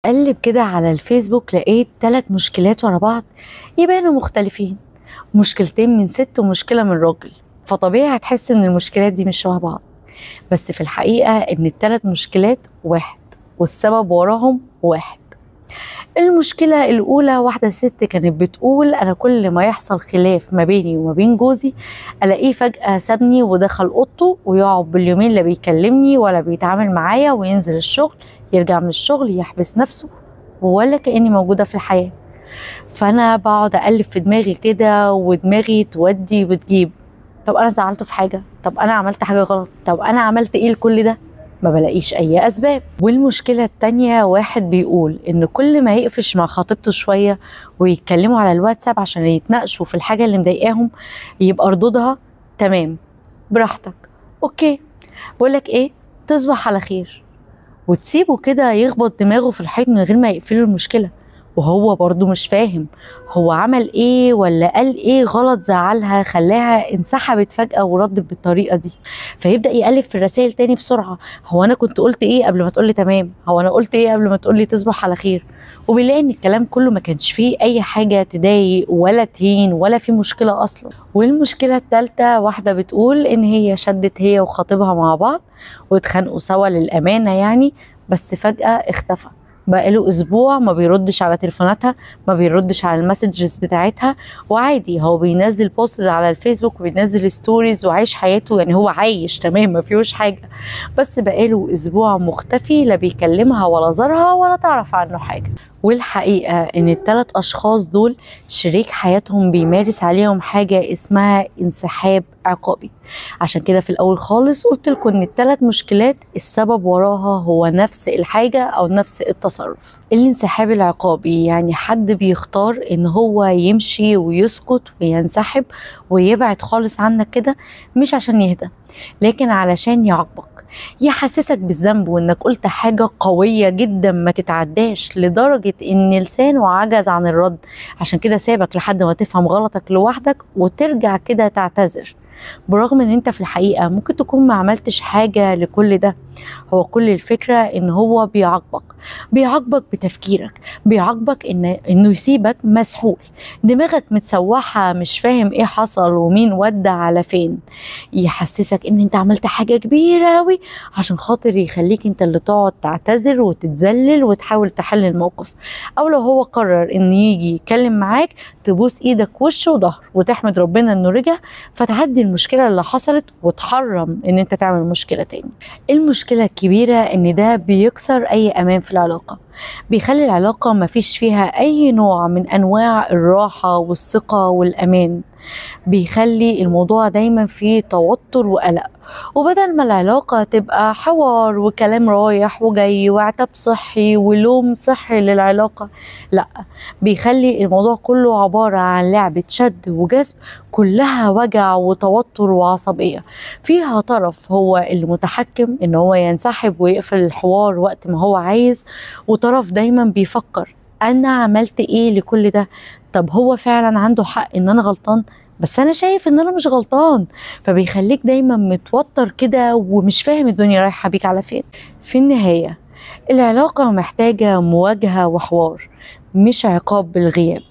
قلب كده على الفيسبوك لقيت 3 مشكلات ورا بعض يبانوا مختلفين، مشكلتين من ست ومشكلة من راجل، فطبيعي هتحس ان المشكلات دي مش شبه بعض، بس في الحقيقة ان ال3 مشكلات واحد والسبب وراهم واحد. المشكلة الأولى واحدة ست كانت بتقول أنا كل ما يحصل خلاف ما بيني وما بين جوزي ألاقيه فجأة سابني ودخل أوضته ويقعد باليومين لا بيكلمني ولا بيتعامل معايا، وينزل الشغل يرجع من الشغل يحبس نفسه ولا كأني موجودة في الحياة. فأنا بقعد أقلب في دماغي كده ودماغي تودي وتجيب، طب أنا زعلته في حاجة؟ طب أنا عملت حاجة غلط؟ طب أنا عملت إيه لكل ده؟ ما بلاقيش أي أسباب. والمشكلة التانية واحد بيقول إن كل ما يقفش مع خطيبته شوية ويتكلموا على الواتساب عشان يتناقشوا في الحاجة اللي مضايقاهم يبقى ردودها تمام براحتك okay بقولك إيه تصبح على خير، وتسيبه كده يخبط دماغه في الحيط من غير ما يقفلوا المشكلة، وهو برضو مش فاهم هو عمل ايه ولا قال ايه غلط زعلها خلاها انسحبت فجأة وردت بالطريقة دي. فيبدأ يقلب في الرسائل تاني بسرعة، هو انا كنت قلت ايه قبل ما تقولي تمام؟ هو انا قلت ايه قبل ما تقولي تصبح على خير؟ وبيلاقي ان الكلام كله ما كانش فيه اي حاجة تضايق ولا تهين ولا في مشكلة اصلا. والمشكلة الثالثة واحدة بتقول ان هي شدت هي وخطيبها مع بعض واتخانقوا سوا للأمانة يعني، بس فجأة اختفى، بقاله اسبوع ما بيردش على تليفوناتها، ما بيردش على ال messages بتاعتها، وعادي هو بينزل posts على الفيسبوك وبينزل stories وعايش حياته، يعني هو عايش تمام ما فيهوش حاجة، بس بقاله اسبوع مختفي لا بيكلمها ولا زارها ولا تعرف عنه حاجة. والحقيقة ان ال3 اشخاص دول شريك حياتهم بيمارس عليهم حاجة اسمها انسحاب عقابي. عشان كده في الاول خالص قلت لكم ان ال3 مشكلات السبب وراها هو نفس الحاجة او نفس التصرف. الانسحاب العقابي يعني حد بيختار ان هو يمشي ويسكت وينسحب ويبعد خالص عنك كده، مش عشان يهدى لكن علشان يعاقبك، يحسسك بالذنب وانك قلت حاجة قوية جدا ما تتعداش لدرجة ان لسانه عجز عن الرد، عشان كده سابك لحد ما تفهم غلطك لوحدك وترجع كده تعتذر، برغم ان انت في الحقيقة ممكن تكون ما عملتش حاجة لكل ده. هو كل الفكرة ان هو بيعاقبك، بيعاقبك بتفكيرك، بيعاقبك انه يسيبك مسحول، دماغك متسوحة مش فاهم ايه حصل ومين ودى على فين، يحسسك ان انت عملت حاجة كبيرة اوي عشان خاطر يخليك انت اللي تقعد تعتذر وتتذلل وتحاول تحل الموقف، او لو هو قرر ان يجي يتكلم معاك تبوس ايدك وش وظهر وتحمد ربنا انه رجع، فتعدي المشكلة اللي حصلت وتحرم ان انت تعمل مشكلة تاني. المشكلة الكبيرة ان ده بيكسر اي امان في العلاقة، بيخلي العلاقة مفيش فيها اي نوع من انواع الراحة والثقة والامان، بيخلي الموضوع دايما فيه توتر وقلق، وبدل ما العلاقة تبقى حوار وكلام رايح وجاي وعتاب صحي ولوم صحي للعلاقة، لا بيخلي الموضوع كله عبارة عن لعبة شد وجذب كلها وجع وتوتر وعصبية، فيها طرف هو المتحكم ان هو ينسحب ويقفل الحوار وقت ما هو عايز، وطرف دايما بيفكر انا عملت ايه لكل ده؟ طب هو فعلا عنده حق ان انا غلطان، بس انا شايف ان انا مش غلطان، فبيخليك دايما متوتر كده ومش فاهم الدنيا رايحة بيك على فين. في النهاية العلاقة محتاجة مواجهة وحوار، مش عقاب بالغياب.